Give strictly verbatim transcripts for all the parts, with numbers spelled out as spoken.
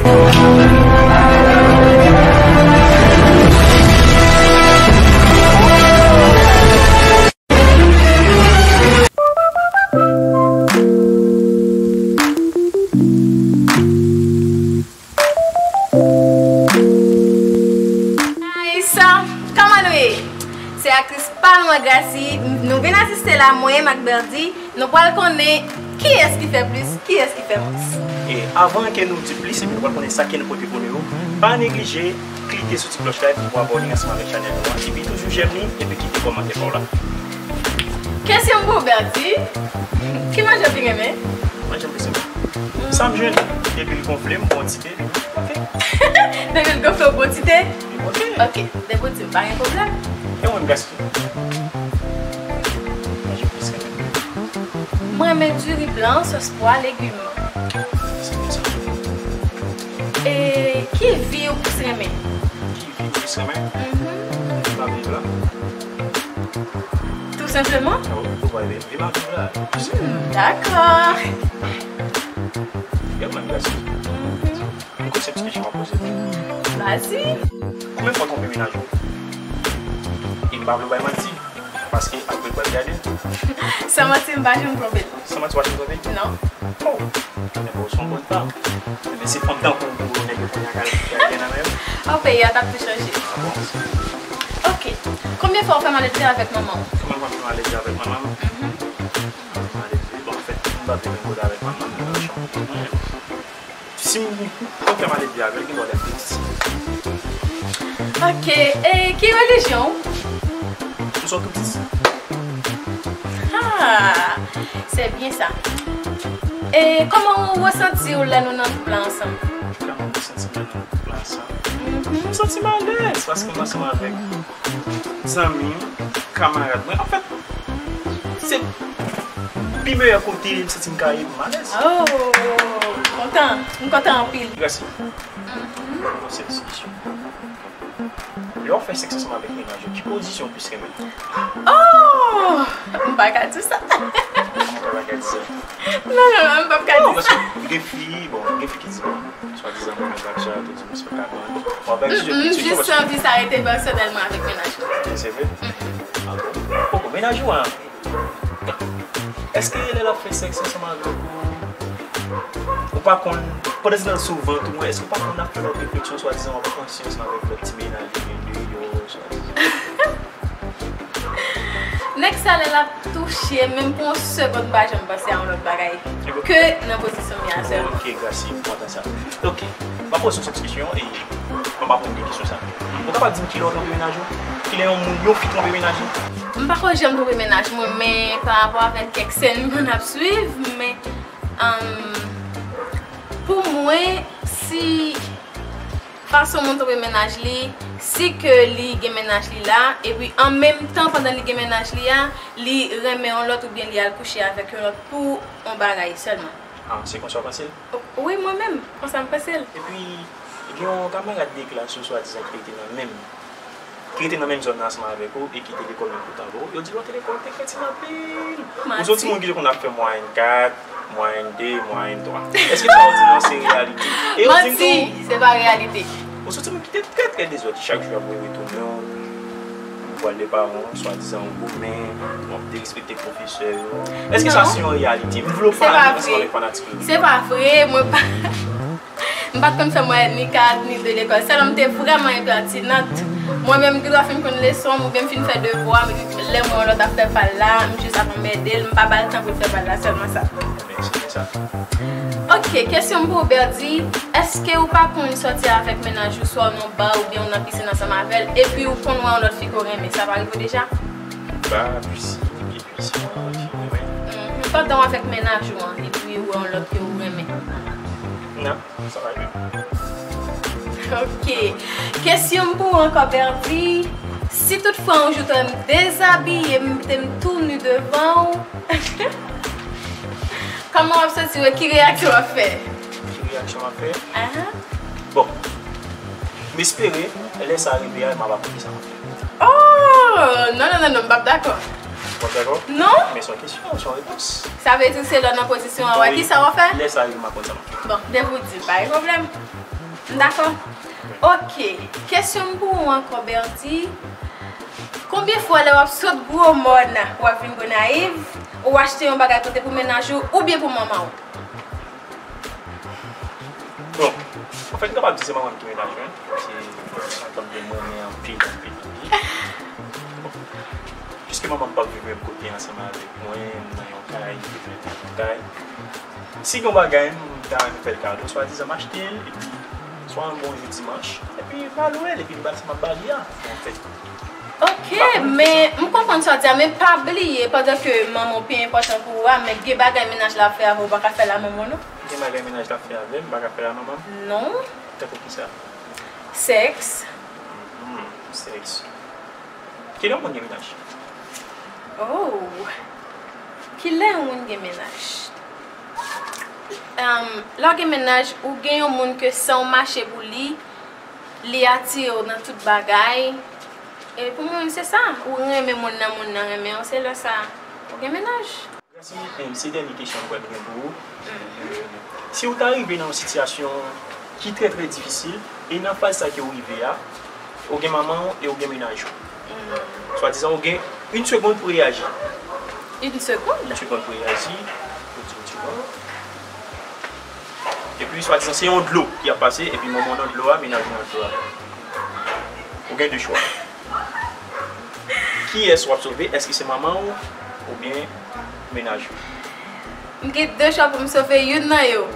Guys, kòman nou ye? Se aktris pa nou an Gracie, nou vin asiste la, mwen menm ak Berdy, nou pral konnen kiyès ki fè plis, kiyès ki fè mwens. E avan ke nou di plis, epi nou pral konnen sa ke nou pote pou nou yo, pa neglije klike sou ti klòch la pou w abòne ansanm avèk chanèl nou an, epi toujou jèm li, epi kite kòmantè pa w la. Kesyon pou Berdy. Ki manje w pi renmen? Manje m pi renmen. Sa m jwenn, depi l gonfle m, bon ti te, li bon. Ok. Depi l gonfle w, bon ti te? Li bon ti. Ok, depi w di m, pa gen pwoblèm. E ou menm, Gracie? Manje m pi renmen. Mwen renmen diri blan, sòs pwa, legim. Se bon sa. E ki vi ou plis renmen? Ki vi ou plis renmen? Mhm. Vi m ap viv la. Tou senpleman? Ah wi, tou va viv. Vi m ap viv la. Hmm, dakò. Yo, menm Gracie. Mhm. M gon sèl ti kesyon m ap poze. Vas-y. Konbyen fwa w twonpe mennaj ou? E m pa vle w bay manti. Paske apre l pral gade. San manti, m pa janm twonpe l. San manti, w pa janm twonpe? Non. Oh! Ebyen, ou se yon bòn fanm. Ebyen, se fanm tankou w pou nèg yo kounye a ka gen nan men yo. An peyi a, t ap tou chanje. Ah bon? Ok. Konbyen fwa ou fè maledve avèk manman w? Konbyen fwa m fè maledve avèk manman m? Mhm. Maledve, bon, anfèt, m pa vle menm kote avèk manman m, nan chanm mwen. Si m konn fè maledve avè l, gen dwa lè m te piti. Ok, e ki relijyon w? M sòt toutis. Ah, c'est bien ça. E kòman ou resanti w lè nou nan koup la ansanm? Kòman m resanti m lè nou nan koup la ansanm? Mhm. M santi m alèz paske m ansanm avèk zanmi m, kamarad mwen. Anfèt, se pi meyè kote m santi m ka ye pou m alèz. Oh, kontan. M kontan anpil. Gracie. Mhm. Bon, se diskisyon. Lè w ap fè sèks ansanm avèk mennaj ou, ki pozisyon w plis renmen? Oh! M pa ka di sa. Ou pa ka di sa? Non, non, non, m p ap ka di sa. Non, paske gen fi, bon, gen fi ki di, bon, swadizan mennaj la, sa, tout di, misye pa ka ban. Bon, ben, si je Mm-mm, m jis anvi sa rete pèsonèlman avèk mennaj mwen. Se vre? Mm-mm. Ah bon? Poko, mennaj ou an? Èske lè l ap fè sèks ansanm avèk ou, ou pa konn, pandan se nan sou vant ou, èske ou pa konn ap fè lòt refleksyon, swadizan w ap panse ansanm avèk lòt ti mennaj ou gen deyò, swadizan? Nèg sa lè l ap touche, menm pou yon segonn, m pa janm panse a yon lòt bagay ke nan pozisyon m ye a sèlman. Ok, Gracie, m kontan sa. Ok, m ap poze yon sèl kesyon e m ap reponn de kesyon sa. Ou kapab di m kilè w twonpe mennaj ou? Kilè yon moun, yon fi twonpe mennaj li? M pako janm twonpe mennaj mwen, men pa rapò avèk kèk sèn mwen ap swiv, men, um, pou mwen, si fason moun twonpe mennaj li, si ke li gen mennaj li la, epi an menm tan pandan li gen mennaj li a, li renmen yon lòt oubyen li al kouche avèk yon lòt pou yon bagay sèlman. Ah, se konsa w panse l? O-, wi, mwen menm, konsa m panse l. Epi, gen yon kamarad de klas ou swadizan ki rete nan menm, ki rete nan menm zòn nan ansanm avèk ou e ki te lekòl menm kote avè w. Yo di l w te lekòl, te kretin anpil. Ou se yon timoun ki te konn ap fè mwayèn kat, mwayèn de, mwayèn twa. Èske sa w di m nan se reyalite? E yo di m tou, manti, se pa reyalite. Ou se yon timoun ki te trè, trè dezòd, chak jou y ap voye retounen w. Ou pral de paran w, swadizan ou goumen, w ap derespekte pwofesè yo. Èske sa se yon reyalite? M vle w pale ansanm avèk fanatik yo. Se pa vre, mwen pa, m pa t konn fè mwayèn ni kat ni de lekòl. Sèlman m te vrèman enpètinant. Mwen menm, m gendwa fin konn leson m oubyen m fin fè devwa m, lè m wè yon lòt ap fè pa l la, m jis ap anmède l, m pa ba l tan pou l fè pa l la, sèlman sa. Men se byen sa. Ok, kesyon m pou ou, Berdy. Èske ou pa konn sòti avèk mennaj ou, swa w nan ba oubyen w nan pisin ansanm avè l, epi ou konn wè yon lòt fi ke w renmen? Sa pa rive w deja? Ba, pisin, epi si w wè yon lòt fi w renmen. Mhm. Pandan w avèk mennaj ou an, epi w wè yon lòt ke w renmen? Non, sa pa rive. Ok. Kesyon m pou ou ankò, Berdy. Si tout fwa yon jou w wè m dezabiye, m mete m tou ni devan w, kòman w ap santi w? Ki reyaksyon w ap fè? Ki reyaksyon m ap fè? Ahan. Bon, m espere, lè sa rive a, m ap aprann kisa m ap fè. Oh! Non, non, non, non, m p ap dakò. W ap dakò? Non. Men se yon kesyon, se yon repons. Sa vle di se lè w nan pozisyon an, w wè kisa w ap fè? Lè sa rive, m ap konn sa m ap fè. Bon, depi w di, pa gen pwoblèm. M dakò. Ok. Kesyon m pou ou ankò, Berdy. Konbyen fwa lè w ap sot Gwo Mòn, w ap vin Gonayiv, ou achte yon bagay pote pou mennaj ou oubyen pou manman w? Bon, anfèt, m kapab di se manman m ki mennaj mwen. Se yon fanm ke m renmen anpil, anpil, anpil. Bon, piske manman m p ap viv menm kote ansanm avèk mwen, m nan yon kay, li te fè yon kay. Si gen yon bagay, m ta renmen fè l kado, swadizan m achte l, epi swa yon bon jou dimanch, epi m al wè l, epi m ba l sa m ap ba li a, anfèt. Ok, men m konprann sa w di a, men pa bliye, pandan ke manman w pi enpòtan pou ou a, men gen bagay mennaj la ap fè avè w, ou pa ka fè l a manman w non. Gen bagay mennaj la ap fè avè m, m pa ka fè l a manman m? Non. Tankou kisa? Sèks. Hmm, sèks. Kilè yon moun gen mennaj? Oh. Kilè yon moun gen mennaj? Em, lè w gen mennaj, ou gen yon moun ke san w mache pou li, li atire w nan tout bagay. E pou mwen, se sa. Ou renmen moun nan, moun nan renmen w, se lè sa ou gen mennaj. Gracie, em, se dènye kesyon mwen gen pou ou. Si ou ta rive nan yon sitiyasyon ki trè, trè difisil, e nan faz sa ke ou rive a, ou gen manman w e ou gen mennaj ou. Swadizan, ou gen yon segonn pou reyaji. Yon segonn? Yon segonn pou reyaji. Ou di, ou di, bon. Epi, swadizan, se yon dlo ki ap pase, epi manman w nan dlo a, mennaj ou nan dlo a. Ou gen de chwa. Kiyès w ap sove? Èske se manman w oubyen mennaj ou? M gen de chwa pou m sove youn nan yo.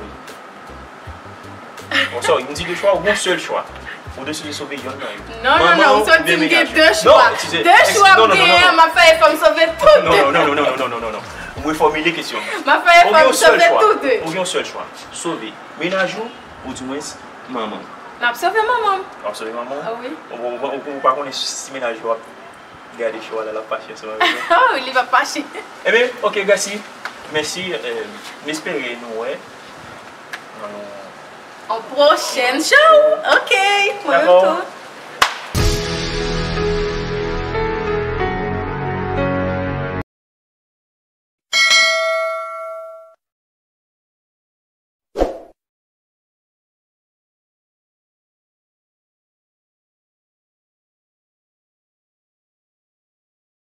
Bon, sorry, m di de chwa, ou gen yon sèl chwa. Ou deside sove yonn nan yo. Non, non, non, ou sot di m gen de chwa. De chwa m genyen an, m ap fè efò m sove tout de. Non, non, non, non, non, non, non, non, non. M refòmile kesyon. M ap fè efò m sove tout de. Ou gen yon sèl chwa. Sove mennaj ou, oudimwens manman w. M ap sove manman m. W ap sove manman w? Ah wi. Ou, ou, ou, ou pa konnen si mennaj ou ap gade show a la, l ap fache ansanm avèk ou? Oh, li p ap fache. Ebyen, ok, Gracie, mèsi. M espere nou wè nan yon On pwochèn show. Ok, mwen menm tou.